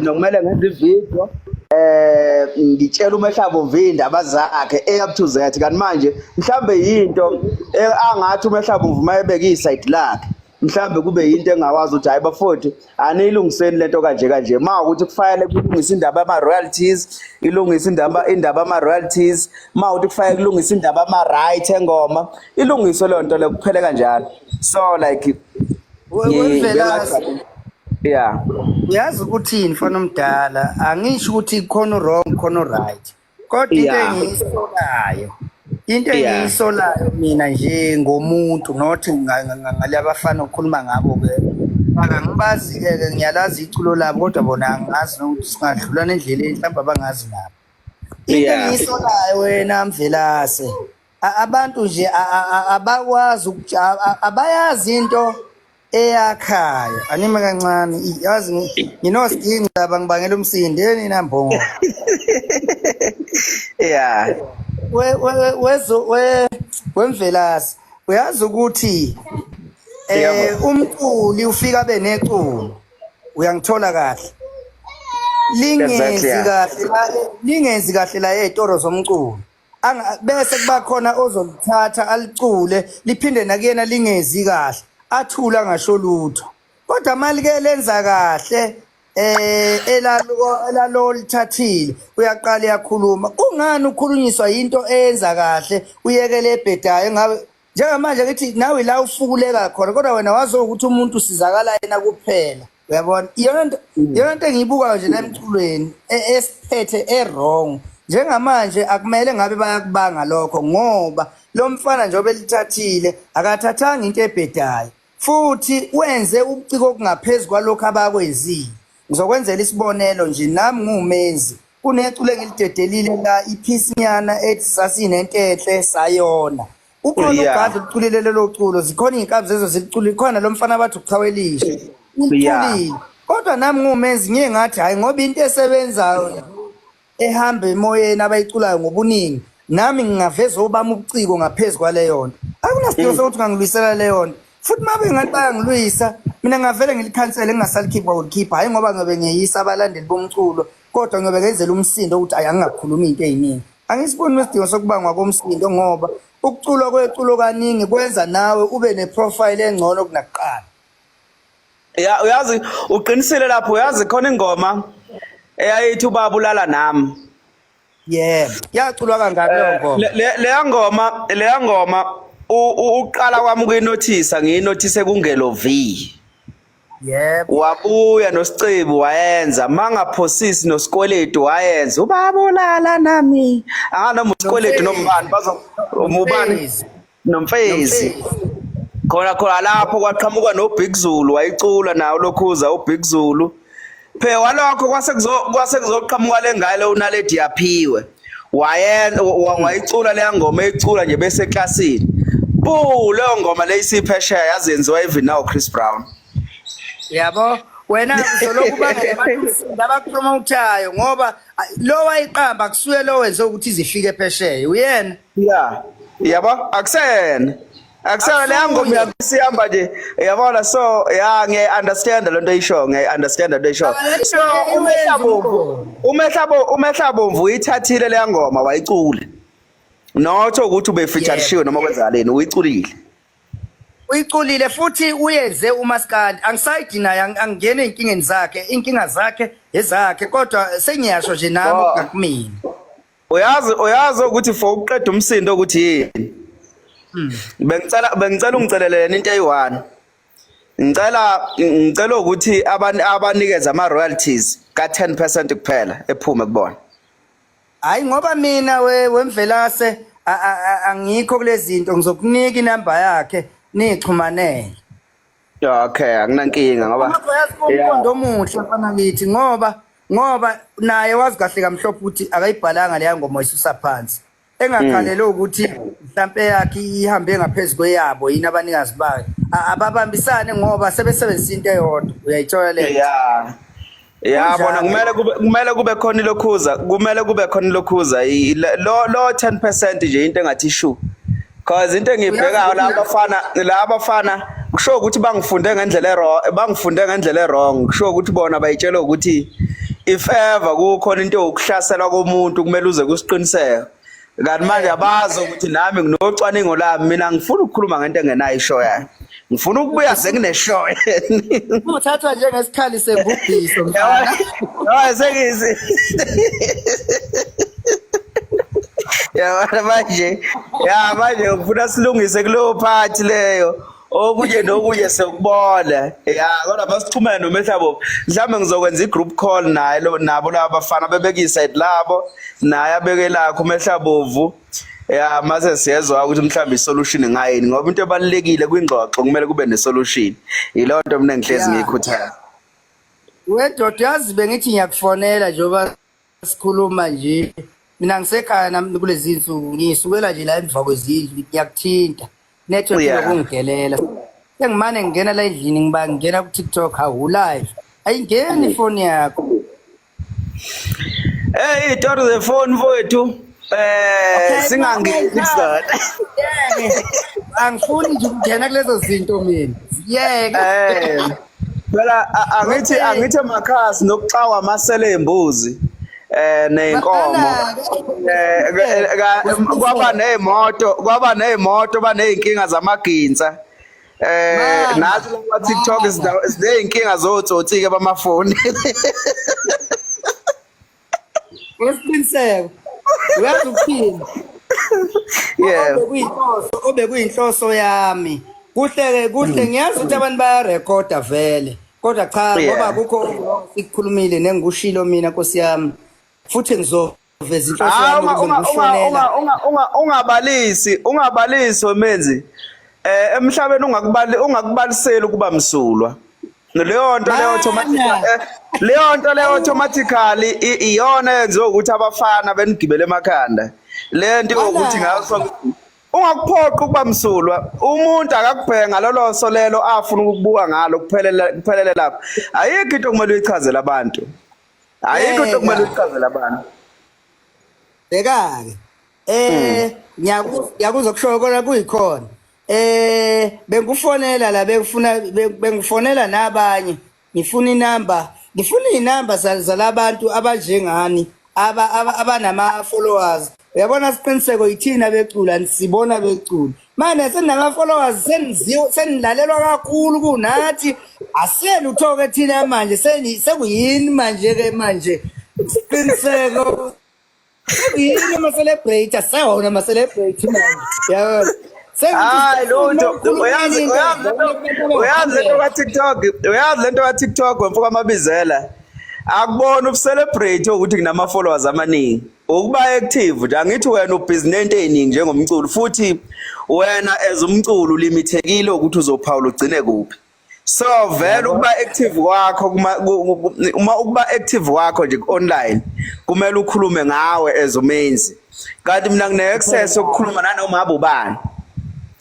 Nokumele ngenze ivideo ngitshela uMehlabomvu indaba zakhe A up to Z. Kanti manje mhlambe yinto angathi uMehlabomvu mayebeka iside lakhe, mhlambe kube yinto engawazi ukuthi hayi bafowethu, aniyilungiseni lento kanje kanje. Ma ukuthi kufanele kulungise indaba yama royalties, ilungise indaba yama royalties. Ma ukuthi kufanele kulungise indaba yama right engoma, ilungiswe leyo nto leyo, kuphele kanjalo. So like Wemvelase. Yeah. Uyazi ukuthini, mfana omdala? Angisho ukuthi khona wrong, khona right, kodwa into engiyisolayo, into engiyisolayo mina nje ngomuntu, not ngale abafana okhuluma ngabo ke, angibazi ke ke ngiyalazi iculo labo, kodwa bona angazi nokuthi singadlulana endleleni, mhlawumbe abangazi nabo. Into engiyisolayo, wena Mvelase, abantu nje abakwazi abayazi into eyakhayo. Anime kancane, yazi nginosidinga laba ngibangela umsindo yeni nambongo. We we wezo we wemvelasi, uyazi ukuthi umculi ufika beneculo, uyangithola kahle, lingenzi kahle lingenzi kahle la ezitoro zomculo. Bese kuba khona ozolithatha alicule, liphinde nakuyena lingezi kahle, athula angasho lutho. Kodwa mali ke lenza kahle elalo elalo lithathile, uyaqala uyakhuluma. Kungani ukhulunyiswa into eyenza kahle, uyekele ebhedayo? Ngabe njengamanje ngithi nawe la ufukuleka khona, kodwa wena wazi ukuthi umuntu usizakala yena kuphela, uyabona? Iyona nto engiyibukayo nje la emculweni esiphethe e-wrong njengamanje. Akumele ngabe bayakubanga lokho, ngoba lo mfana njengoba elithathile akathathanga into ebhedayo, futhi wenze ubuciko okungaphezu kwalokhu abakwenzile. Ngizokwenzela isibonelo nje, nami ngumenzi, kuneculo engilidedelile la, iphisinyana ethi "Sasinento Enhle Sayona". Ukhona ugadla uculile lelo culo, zikhona iy'nkabi zezo ziliculile, khona lo mfana bathi uchawelisha uculile. Kodwa nami ngumenzi, ngiye ngathi hhayi, ngoba into esebenzayo ehamba emoyeni abayiculayo ngobuningi, nami ngingaveza obami ubuciko ngaphezu kwaleyo nto. Akunasidingo sokuthi ungangilwisela leyo nto. Futhi uma bengathi bayangilwisa, mina ngingavele ngilikhansele, ngingasalikhipha kwakulikhipha. Hhayi ngoba ngiyobe ngiyeyisa abalandeli bomculo, kodwa ngiyobe ngenzela umsindo ukuthi ayi, angingakhulumi into ey'ningi. Angisiboni isidingo sokubangwa komsindo, ngoba ukuculwa kweculo kaningi kwenza nawe ube neprofile engcono kunakuqala. Ya, uyazi uqinisile lapho. Uyazi khona ingoma eyayithi "Ubaba Ulala Nami". Yebo, yaculwa kangaki leyo ngoma? Leya ngoma uqala kwami ukuyinothisa, ngiyinothise kungelo V. Wabuya noSicebi wayenza, mangaphosisi noSikweletu wayenza "Ubaba Ulala Nami". Anganoma uSikweletu nombani bazo ubani. Nomfezi. Nomfezi. Nomfezi. Khona khona lapho kwaqhamuka noBig Zulu, wayicula nawo lokhuza uBig Zulu. Phe walokho kwase kuzoqhamuka lengane uNaledi Yaphiwe, wayenza, wayicula leya ngoma, eyicula nje bese eklasini bu. Leyo ngoma leyisiphesheya, yazenziwa even now Chris Brown. Yabo, wena uzolokhu ubangela abantu umsindo abakupromotayo, ngoba lo wayiqamba kusuye lo wenze ukuthi izifike phesheya uyena. Yeah, yabo, akusena akusena leya ngoma yasihamba nje, yabona. So ya, ngiya understand lento eyisho, ngiya understand lento eyisho. So uMehlabomvu uyithathile leya ngoma wayicula, not ukuthi ube featurishiwe noma kwenzakaleni, uyiculile. Uyiculile futhi uyenze umaskandi. Angisayidi naye, angingene ey'nkingeni zakhe, iy'nkinga zakhe ezakhe, kodwa sengiyasho nje nami okungakumina. Uyazi ukuthi for ukuqeda umsindo ukuthi yini, bengicela ungicelele into eyi-one. Ngicela ukuthi abanikeze ama royalties ka 10% kuphela ephume kubona. Hayi, ngoba mina wemvelase angikho kulezi zinto. Ngizokunika inamba yakhe nixhumanele. Okay, akunankinga ngoba Amakho yazi umqondo omuhle, mfana kithi, ngoba naye wazi kahle kamhlophe ukuthi akayibhalanga leya ngoma, isusa phansi, engakhalele ukuthi mhlampe yakhe ihambe ngaphezulu kweyabo yini abanikazi bayo. Ababambisane ngoba sebesebenzisa into eyodwa, uyayithola le? Ya, bona kumele kube khona ilokhuza, kumele kube khona ilokhuza lo 10% nje, into engathi shu, cause into engiyibhekayo la, abafana la, abafana kusho ukuthi bangifunde ngendlela e wrong, bangifunde ngendlela e wrong. Kusho ukuthi bona bayitshela ukuthi If ever kukhona into yokuhlaselwa komuntu kumele uze kusiqiniseko. Kanti manje abazi ukuthi nami nginocwaningo lami, mina ngifuna ukukhuluma ngento engenayo ishow yayo. Ngifuna ukubuya sengine-show. Uthathwa njengesikhali sembubhiso mfana. Hayi sengisi. Yabona manje, ya manje ngifuna silungise kuleyo part leyo. Okunye nokunye siyokubona. Ya kodwa masixhumane noMehlabo. Mhlawumbe ngizokwenza i-group call naye lo nabo laba bafana bebeke iside labo naye abeke lakho uMehlabovu. Ya mase siyezwa ukuthi mhlawumbe isolution ngayini ngoba into ebalulekile kwingxoxo kumele kube nesolution. Yiloo nto mina ngihlezi ngiyikhuthaza. Wendoda yazi bengithi ngiyakufonela njengoba sikhuluma nje. Mina ngisekhaya nami kulezi insuku ngisukela nje la emva kwezindlu ngiyakuthinta. Network ilokungidelela. Sengimane ngingena la endlini ngiba ngingena ku TikTok hawu live. Ayingeni ifoni yakho. Hey, itori zefoni mfowethu. Singangeni kuzona. Angifuni nje ukungena kulezo zinto mina. Yeke. Phela angithi angithi emakhasi nokuxawa amasele embuzi. Nezinkomo. Kwaba nezimoto, kwaba nezimoto baneyinkinga zamaginsa. Nathi la TikTok sineyinkinga zotsotsi ke bamafoni. Wesiqiniseko. Uyazi ukuthini? Yeah. Obekuyinhloso, obekuyinhloso yami. Kuhle ke kuhle ngiyazi ukuthi abantu bayarekhoda vele. Kodwa cha ngoba kukho sikukhulumile nengikushilo mina Nkosi yami. Futhi ngizoveza inhloso yami ukuze ngikufonela. Ungabalisi, ungabalisi wemenzi. Emhlabeni ungakubali ungakubaliseli ukuba msulwa. Leyo nto leyo automatically leyo nto leyo automatically iyona yenziwe ukuthi abafana benigibele emakhanda. Le nto yokuthi ngaso ungakuphoqa ukuba msulwa. Umuntu akakubheka ngalolo so lelo afuna ukukubuka ngalo kuphelele kuphelele lapho. Ayikho into okumele uyichazele abantu. Ayikho into okumele uyichazele abantu. Bheka-ke. Ngiyakuzwa kushoyo kona kuyikhona. Bengikufonela la bengifuna bengifonela nabanye ngifuna inamba ngifuna inamba zalabantu abanjengani abanama followers. Uyabona siqiniseko yithina becula sibona becula. Manje senama followers seniziwe senilalelwa kakhulu kunathi aselutho ke thina manje sekuyini manje ke manje siqiniseko sekuyini ama celebrate asewona ama celebrate manje yabona. Hayi lutho uyazi uyazi lento ka TikTok uyazi lento ka TikTok wemfuka amabizela akubona ubucelebrate ukuthi kunama followers amaningi ukuba active nje angithi wena ubhizi nento eziningi njengomculo futhi wena as umculo limithekile ukuthi uzophawula ugcine kuphi. So vele ukuba active kwakho uma ukuba active kwakho nje online kumele ukhulume ngawe as umenzi. Kanti mina ngine access yokukhuluma nanoma ubani.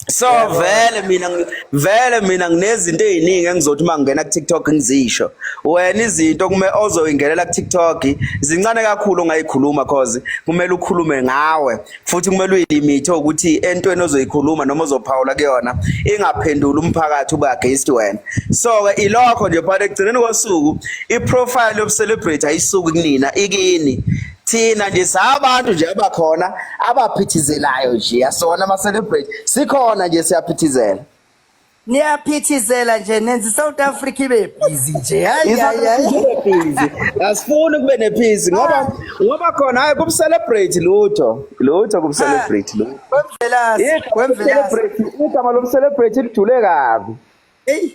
So vele mina vele mina nginezinto eziningi engizothi uma ngingena ku TikTok ngizisho. Wena izinto kume ozoyingenela ku TikTok zincane kakhulu ongayikhuluma cause kumele ukhulume ngawe futhi kumele uyilimithe ukuthi entweni ozoyikhuluma noma ozophawula kuyona ingaphenduli umphakathi ube against wena. So ke ilokho nje but ekugcineni kosuku i-profile yobucelebrate ayisuki kunina ikini. Thina nje sabantu nje abakhona abaphithizelayo nje asona ama celebrate sikhona nje siyaphithizela. Niyaphithizela nje nenza iSouth Africa ibe busy nje. Hayi hayi hayi. Busy. Asifuni kube nepeace ngoba ngoba khona hayi kum celebrate lutho. Lutho kum celebrate lutho. Wemvelasi, wemvelasi. Igama lom celebrate lijule kabi. Hey,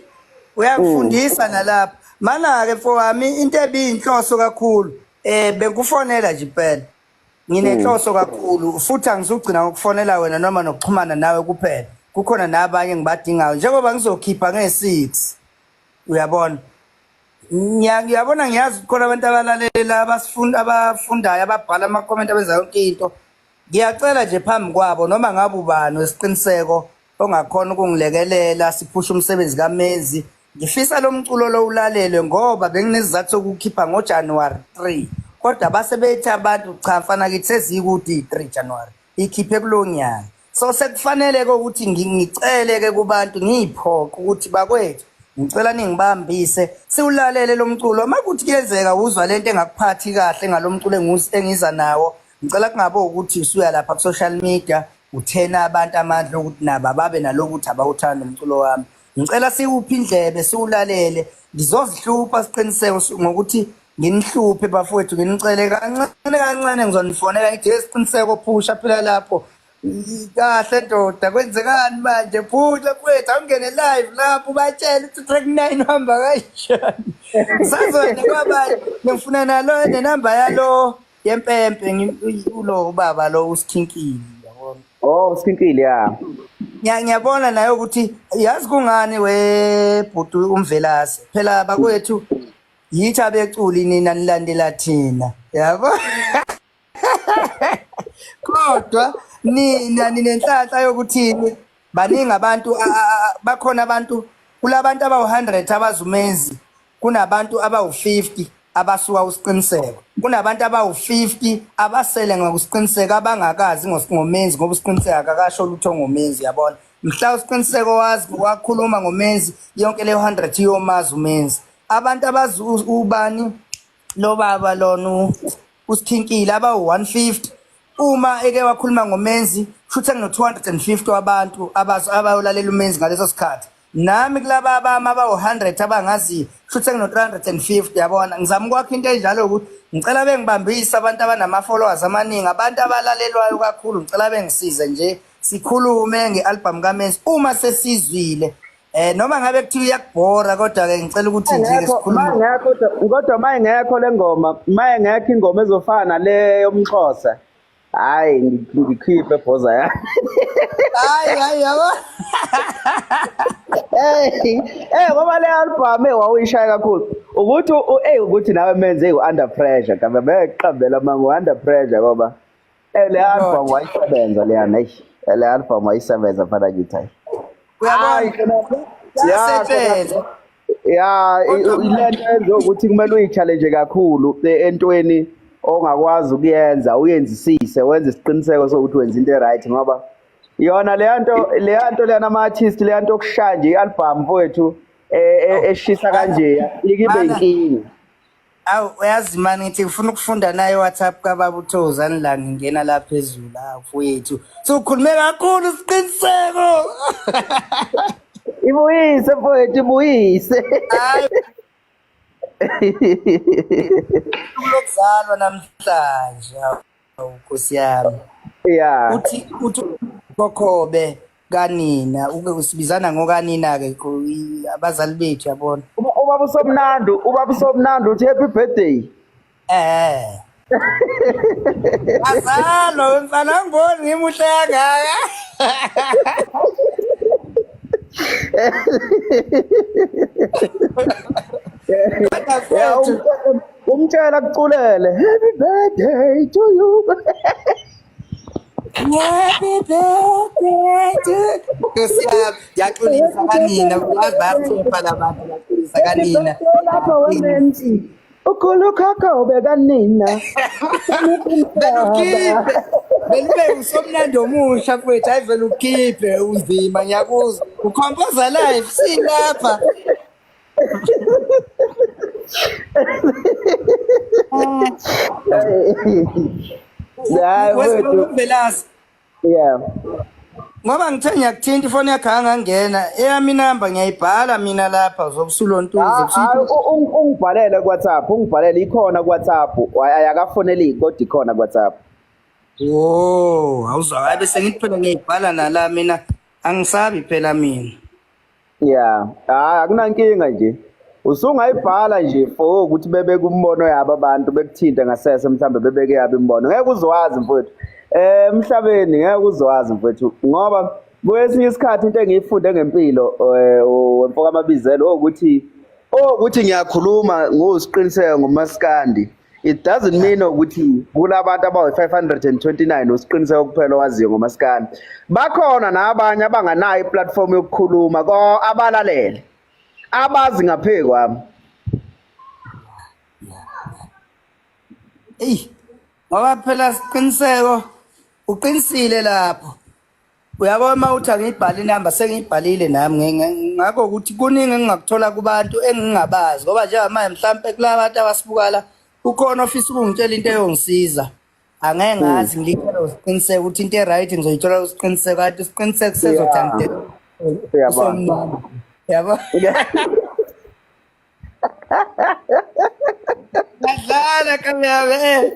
uyangifundisa nalapha. Mana ke mfowami into ebiyinhloso kakhulu. Bengikufonela nje impela. Nginenhloso kakhulu futhi angizugcina ngokufonela wena noma nokuxhumana nawe kuphela. Kukhona nabanye engibadingayo njengoba ngizokhipha nge-6. Uyabona? Ngiyabona ngiyazi khona abantu abalalela abasifunda abafundayo ababhala ama comment abenza yonke into. Ngiyacela nje phambi kwabo noma ngabe ubani wesiqiniseko ongakhona ukungilekelela siphushe umsebenzi kaMenzi. Ngifisa lo mculo lo ulalelwe ngoba benginesizathu sokukhipha ngoJanuary 3. Kodwa base bethi abantu cha mfana kithi sezikude i-3 January. Ikhiphe kulo nyaka. So sekufanele ke ukuthi ngicele ke kubantu ngiyiphoqe ukuthi bakwethu Ngicela ningibambise siwulalele lo mculo. Uma kuthi kuyenzeka uzwa lento engakuphathi kahle ngalomculo engiza nawo, ngicela kungabe ukuthi usuya lapha ku-social media uthena abantu amandla okuthi nabo ababe nalokuthi abawuthandi umculo wami. Ngicela siwuphe indlebe siwulalele. Ngizozihlupha siqiniseko ngokuthi nginihluphe bafowethu, nginicele kancane kancane, ngizonifonela ngithi siqiniseko phusha phela lapho kahle ndoda, kwenzekani manje? Phusha mfowethu, awungene live lapho ubatshele ukuthi track 9 uhamba kanjani. Ngisazona kwabanye ngifuna nalo nenamba yalo yempempe ulo ubaba lo uSikhinkili, yabona. Oh, uSikhinkili, ya. Ngiyabona naye ukuthi yazi kungani webhuti uMvelase. Phela bakwethu yithi abeculi nina nilandela thina, yabo. Kodwa nina ninenhlanhla yokuthini, baningi abantu bakhona abantu kulabantu abawu-100 abazumenzi, kunabantu abawu-50 abasuka uSiqiniseko, kunabantu abawu-50 abasele ngokusiqiniseko abangakazi ngomenzi, ngoba uSiqiniseko akakasho lutho ngomenzi, yabona. Mhla uSiqiniseko wazi wakhuluma ngomenzi, yonke leyo 100 iyomazi umenzi. Abantu abazi ubani lo baba lona uSikhinkile abawu-150, uma eke wakhuluma ngomenzi kusho ukuthi kuno-250 wabantu abayolalela umenzi ngaleso sikhathi. Nami kulaba abami abawu-100 abangaziyo kusho ukuthi kuno-350, yabona. Ngizama ukwakha into enjalo ukuthi ngicela bengibambise abantu abanama-followers amaningi, abantu abalalelwayo kakhulu, ngicela bengisize nje sikhulume nge-album kaMenzi uma sesizwile. Noma ngabe kuthiwa iyakubhora, kodwa ke ngicela ukuthi nje sikhulume. Mangekho kodwa mayingekho le ngoma, mayingekho ingoma ezofana nale yomXhosa. Hayi, ngikhiphe bhoza ya. Hayi hayi, yabo. Hey, ngoba le album wawuyishaya kakhulu. Ukuthi ukuthi nawe menze u-under pressure, kabe beqambela manga under pressure ngoba le album wayisebenza leyana, eish. Le album wayisebenza mfana kithi hayi. Uyabona? Yasetshenzwa. Ya, ilento yenza ukuthi kumele uyi-challenge kakhulu entweni ongakwazi ukuyenza, uyenzisise, wenze isiqiniseko sokuthi wenza into e-right, ngoba yona leya nto leyana ama-artist, leya nto okushaya nje i-album mfowethu eshisa kanje ikibe inkinga. Awu uyazi mani, ngithi ngifuna ukufunda naye WhatsApp kababa uThokozani la, ngingena la phezulu la mfowethu. Sukhulume kakhulu siqiniseko. Ibuyise mfowethu, ibuyise. Hayi. Lokuzalwa namhlanje, awu Nkosi yami. Yeah. Uthi uthi kokhobe kanina, uke usibizana ngokanina ke abazali bethu, yabona. Ubaba uSomnandi, ubaba uSomnandi uthi happy birthday. Azalo mfana, ngiboni ngimuhle kangaka. Kodwa Yeah, mfethu, umtshela kuculele happy birthday to you. Happy birthday to Nkosi yami, ngiyaxolisa kanina, uyazi bayahlupha labantu, ngiyaxolisa kanina. Lapha wemenzi. Ukhulu khakha ubekanina. Vele ukhiphe, vele ube usomnandi omusha mfowethu, hayi vele ukhiphe unzima, ngiyakuzwa. Ukhompoza live silapha. Hayi mfowethu. Velasi. Yeah. Ngoba ngithe ngiyakuthinta ifoni yakho angangena, eyami inamba ngiyayibhala mina lapha zobusulontuze. Hayi, ungibhalele ku WhatsApp, ungibhalele, ikhona ku WhatsApp. Ayakafoneli kodwa ikhona ku WhatsApp. Oh, awuzwa, hayi bese ngithi phela ngiyayibhala nala mina, angisabi phela mina. Yeah, hayi akunankinga nje. Usungayibhala nje for ukuthi bebeke umbono yabo abantu bekuthinte ngasese, mhlambe bebeke yabo imbono. Ngeke uzwazi mfowethu. Emhlabeni ngeke uzwazi mfowethu, ngoba kwesinye isikhathi into engiyifunde ngempilo wemfoka amabizelo ukuthi ngiyakhuluma ngoSiqiniseko ngomaskandi. It doesn't mean ukuthi kulabantu abawu-529 uSiqiniseko kuphela owaziyo ngomaskandi. Bakhona nabanye abanganayo i-platform yokukhuluma ko abalalele. Abazi ngaphezu kwami. Ey, ngoba phela siqiniseko uqinisile lapho. Uyabona uma uthi angiyibhale inamba sengiyibhalile nami ngakho ukuthi kuningi engingakuthola kubantu engingabazi ngoba njengamanje mhlampe kulaba bantu abasibuka la ukhona ofisa ukungitshela into eyongisiza. Angeke ngazi ngilithela usiqiniseko ukuthi into e-right ngizoyithola usiqiniseko kanti isiqiniseko sezothi angidele Uyabona. Yabo. Ngadlala kamyabe eh.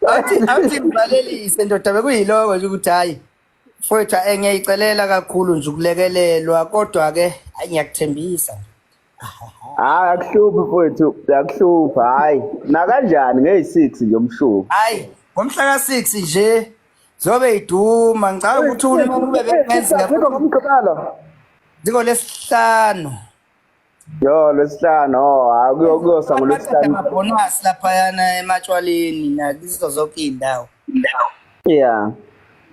Athi athi ngivalelise ndoda bekuyiloko nje ukuthi hayi mfowethu eh, ngiyayicelela kakhulu nje ukulekelelwa kodwa ke hayi ngiyakuthembisa. Hayi akuhluphi mfowethu, akuhluphi hayi. Nakanjani ngeyi-6 nje umshuku. Hayi ngomhla ka-6 nje zobe iduma ngicabanga ukuthi uhulumeni kube bekungenzeka Zikho ngomgqibelo. ziko lesihlanu. Yo lwesihlanu oh hayi kuyosa ngolwesihlanu. Amabhonasi laphayana ematshwaleni nakizo zonke iy'ndawo. Yeah.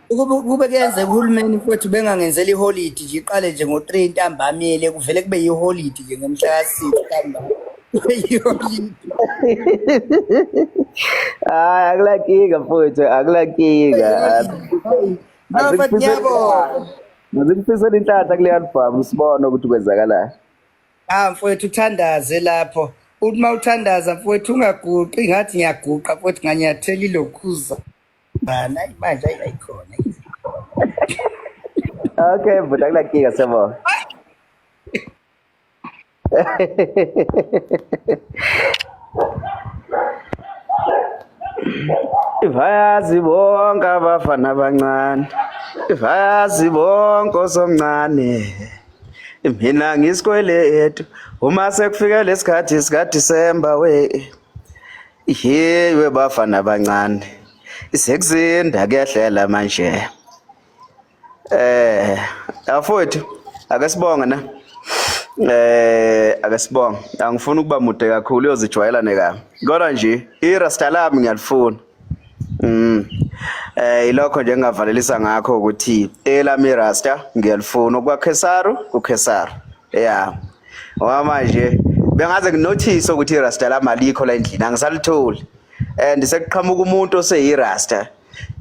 Ukube kube kuyenzeka uhulumeni mfowethu bengangenzela iholidi nje iqale nje ngo-3 ntambama iyele kuvele kube yiholidi nje ngomhla ka-6 ntambama. Kube yiholidi. Hayi akulankinga mfowethu akulankinga. No, but ngiyabonga. Ngizikufisela inhlanhla kule album sibone ukuthi kwenzakalani. Ah mfowethu uthandaze lapho. Uthi uma uthandaza mfowethu ungaguqi ngathi ngiyaguqa mfowethu nganyathela ilokhuza. Bana ayi manje ayi ayikhona. Okay, bhuti akulankinga siyabonga. Bayazi bonke abafana abancane, bayazi bonke osomncane. Mina ngisikweletu uma sekufike lesikhathi sikaDisemba we. Hey we bafana abancane. Sekuzinda kuyahlela manje. Eh, afowethu ake sibonge ne. Eh, ake sibonge. Angifuni ukuba mude kakhulu uyozijwayelane kabi. Kodwa nje irasta lami ngiyalifuna. Eh ilokho nje engingavalelisa ngakho ukuthi elami irasta ngiyalifuna okwaKhesaru kuKhesaru. Yeah. Ngoba manje bengaze nginothise ukuthi irasta lami alikho la endlini angisalitholi. And sekuqhamuka umuntu oseyirasta.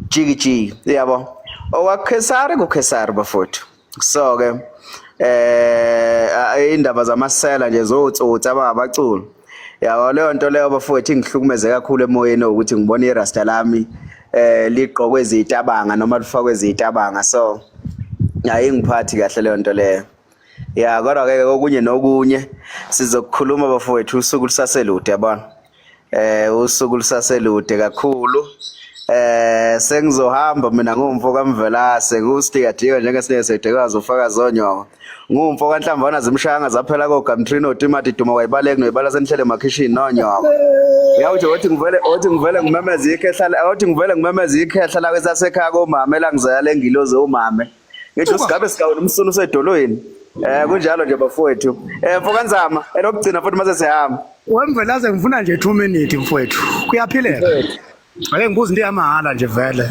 Jiki jiki yabo okwaKhesari kuKhesari bafowethu so ke eh indaba zamasela nje zotsotsi abangabaculi yabo leyo nto leyo bafowethu ingihlukumeze kakhulu emoyeni ukuthi ngibona irasta lami eh ligqokwe izitabanga noma lifakwe izitabanga so ayingiphathi kahle leyo nto leyo ya kodwa ke okunye nokunye sizokukhuluma bafowethu usuku lusaselude yabona eh usuku lusaselude kakhulu eh sengizohamba mina ngumfo kaMvelase ngustikadika njengesinye sedekazi ufakazi onyoko ngumfo kaNhlamvana zimshanga zaphela koGamtree noTimati Duma wayibaleka noyibala senihlele emakhishini nonyoko uyawuthi othi ngivele othi ngivele ngimemeze ikhehla othi ngivele ngimemeze ikhehla la kwesasekhaya komama elangizala lengilozi omame ngisho sigabe sigawula umsunu usedolweni eh kunjalo nje bafowethu eh mfokanzama elokugcina futhi mase sihamba Wemvelaze ngifuna nje 2 minutes mfowethu. Kuyaphileka. Ake ngibuze into yamahhala nje vele.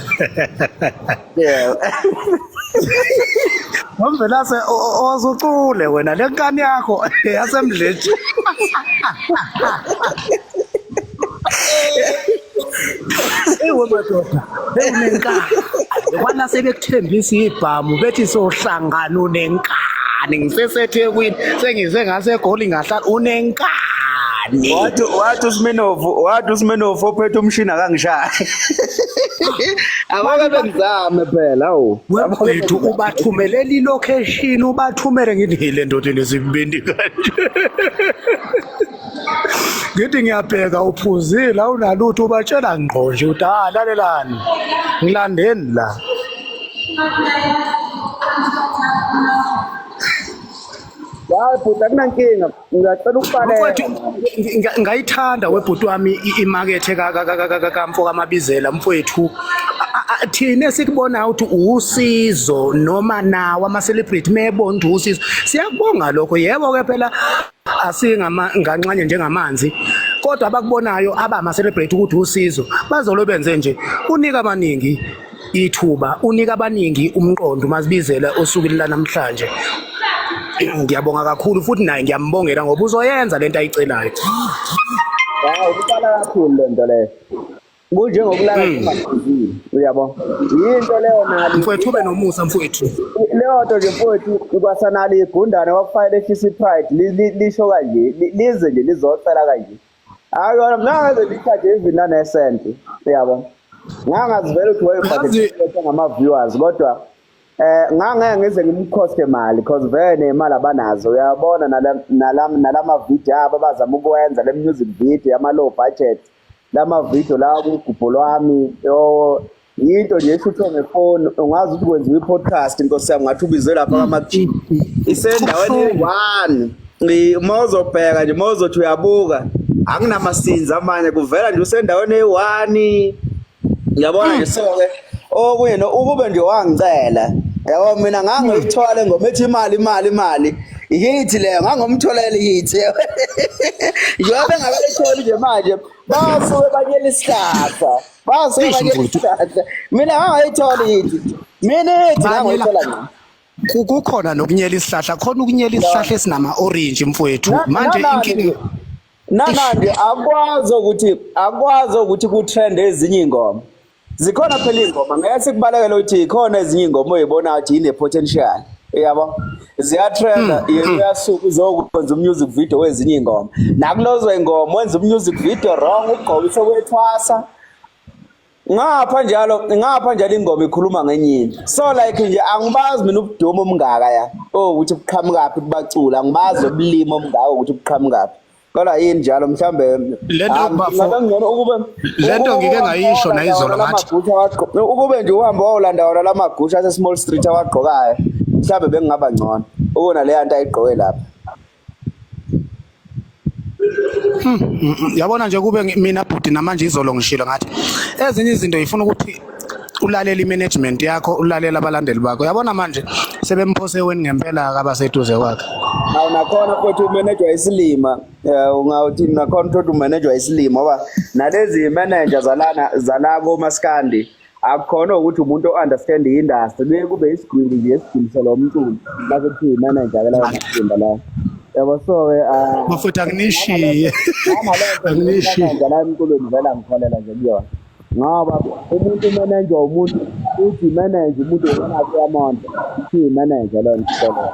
Yeah. Wemvelase ozucule wena lenkani yakho yasemdletshi. Ewe madoda, bewunenkani. Kwana sebekuthembisa ibhamu bethi sohlangana unenkani. NgiseseThekwini sengize ngaseGoli ngahlala unenkani. Wathi wathi uSminofu, wathi uSminofu ophethe umshini akangishaya. Abake bengizame phela awu. Wethu ubathumelela ilocation ubathumele ngithi le ndoda inesibindi kanje. Ngithi ngiyabheka uphuzile awunalutho ubatshela ngqo nje ukuthi ah lalelani ngilandeni la. Hayi bhuti akunankinga ngiyacela ukubaleka. Mfowethu ngayithanda webhuti wami imakethe kamfo kaMabizela mfowethu. Thina esikubonayo ukuthi usizo noma nawo ama-celebrity mebona ukuthi usizo siyakubonga lokho yebo ke phela asingama nganxanye njengamanzi kodwa abakubonayo abama celebrate ukuthi usizo bazolo benze nje unika abaningi ithuba unika abaningi umqondo mazibizela osukwini lanamhlanje ngiyabonga kakhulu futhi naye ngiyambongela ngoba uzoyenza lento ayicelayo Hawu kuqala kakhulu lento leyo. Kunjengokulala ungagezile, uyabo. Yinto leyo nali. Mfowethu ube nomusa mfowethu. Leyo nto nje mfowethu kwasanalo igundane kwakufanele ehlise i-pride lisho kanje lize nje lizocela kanje. Akuyona mina ngaze li-charge even nanesenti, uyabo. Ngangazivela ukuthi wayebhadela ngama-viewers kodwa ngangeke ngize ngimkhoste mali cause vele nemali abanazo uyabona nalama video abo abazama ukwenza le music video yama low budget lama video lawa kugubho lwami yo yinto nje eshuthwe ngefoni ungazi ukuthi kwenziwa i-podcast nkosi yami ngathi ubizwe lapha kama isendaweni eyi-one. Uma uzobheka nje uma uzothi uyabuka akunamasinzi amanye kuvela nje usendaweni eyi-one ngiyabona nje. So-ke okunye ukube nje wangicela yabo mina ngangiyithola ingoma ethi imali imali imali ihithi leyo ngangomtholela ihithi njengoba bengakalitholi nje manje basuke banyela isihlahla basuke banyela isihlahla mina ngangayithola ihithi mina ihithi ngangiyithola mina. Kukhona nokunyela isihlahla, khona ukunyela isihlahla esinama orange mfowethu. Manje inkinga Nanandi akwazi ukuthi ku-trend ezinye iy'ngoma. Zikhona phela iy'ngoma ngeke sikubalekele ukuthi ikhona ezinye iy'ngoma oy'bonayo ukuthi ine-potential. Uyabo? Ziyatrenda yena uyasuka uzokwenza umusic video wezinye iy'ngoma. Nakulozo y'ngoma wenza umusic video wrong ugqokise kwethwasa. Ngapha njalo ngapha njalo ingoma ikhuluma ngenye into. So like nje angibazi mina ubudumo omngaka ya. Oh ukuthi buqhamukaphi kubacula angibazi ubulimi omngaka ukuthi buqhamukaphi. Kodwa yini njalo mhlambe Lento bafo ngcono ukube lento ngike ngayisho nayizolo ngathi ukube nje uhamba wawulanda wona lamagusha ase small street awagqokayo mhlambe bengingaba ngcono ukona le nto ayigqoke lapha. Yabona nje kube mina bhuti namanje izolo ngishilo ngathi ezinye izinto ifuna ukuthi ulalele i-management yakho ulalele abalandeli bakho. Yabona manje sebemphose weni ngempela abaseduze kwakhe. Awu nakhona futhi umanejwa isilima ungawuthi nakhona futhi umanejwa isilima ngoba nalezi manager zalana zala komaskandi akukhona ukuthi umuntu o-understand i-industry kuye kube isigwili nje esigwilisela umculo mase kuthiwa i-manager ke lawo masimba lawo yabo. So-ke Bafowethu anginishiye, anginishiye. Manager la emculweni vele angikholela nje kuyona ngoba umuntu umanager umuntu uthi manager umuntu ubona kuyamondla kuthiwa i-manager leyo nto leyo.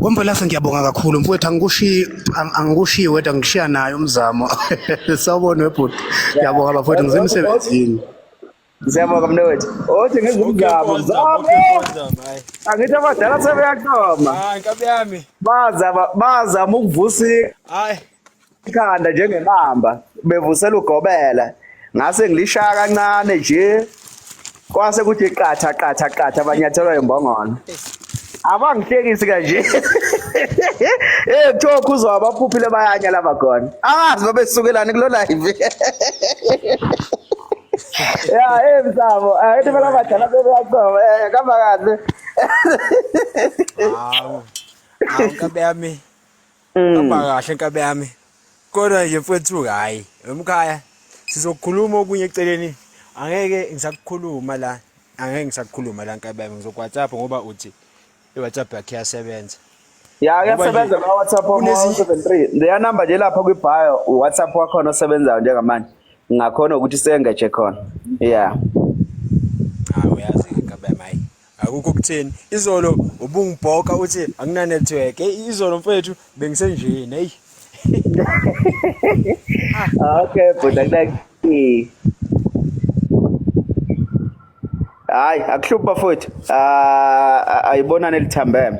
Wemvelase ngiyabonga kakhulu mfowethu angikushiyi angikushiyi wedwa ngishiya naye umzamo. Sawubona webhuti. Ngiyabonga bafowethu ngisemsebenzini. Siyabonga mnewethu. Othi ngizumzamo mzamo. Angithi abadala sebeyaqoma. Hayi nkabi yami. Bazama bazama ukuvusa Hayi. ikhanda njengebamba bevusela ugobela. Ngase ngilishaya kancane nje. Kwase kuthi qatha qatha qatha banyathelwa imbongolo. Abangihlekisi kanje. Kuthiwa khuzwa abaphuphile bayanya laba khona. Angazi babesukelani kulo live. Ya, mzamo, ayithi phela abadala bebeyaqoma, kamba kahle. Hawu. Hawu nkabi yami. Hamba kahle nkabi yami. Kodwa nje mfowethu hayi, emkhaya sizokhuluma okunye eceleni. Angeke ngisakukhuluma la. Angeke ngisakukhuluma la nkabi yami ngizoku-WhatsApp ngoba uthi i-WhatsApp yakhe iyasebenza. Ya, Ngoba nje kuyasebenza la WhatsApp kunezinye 73. Leya number nje lapha kwi-bio WhatsApp wakhona osebenzayo njengamanje. Ngakhona ukuthi sengeje khona. Yeah. Hawu uyazi nkabi yami hayi. Akukho kutheni. Izolo ubungibhoka uthi akuna network. Hey izolo mfowethu bengisenjini hey. Okay, but like hayi akuhluphi bafowethu. Ah ayibonane lithambeme.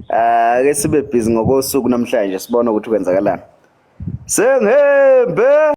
Ah ke sibe busy ngokosuku namhlanje sibone ukuthi kwenzakalani. Sengembe.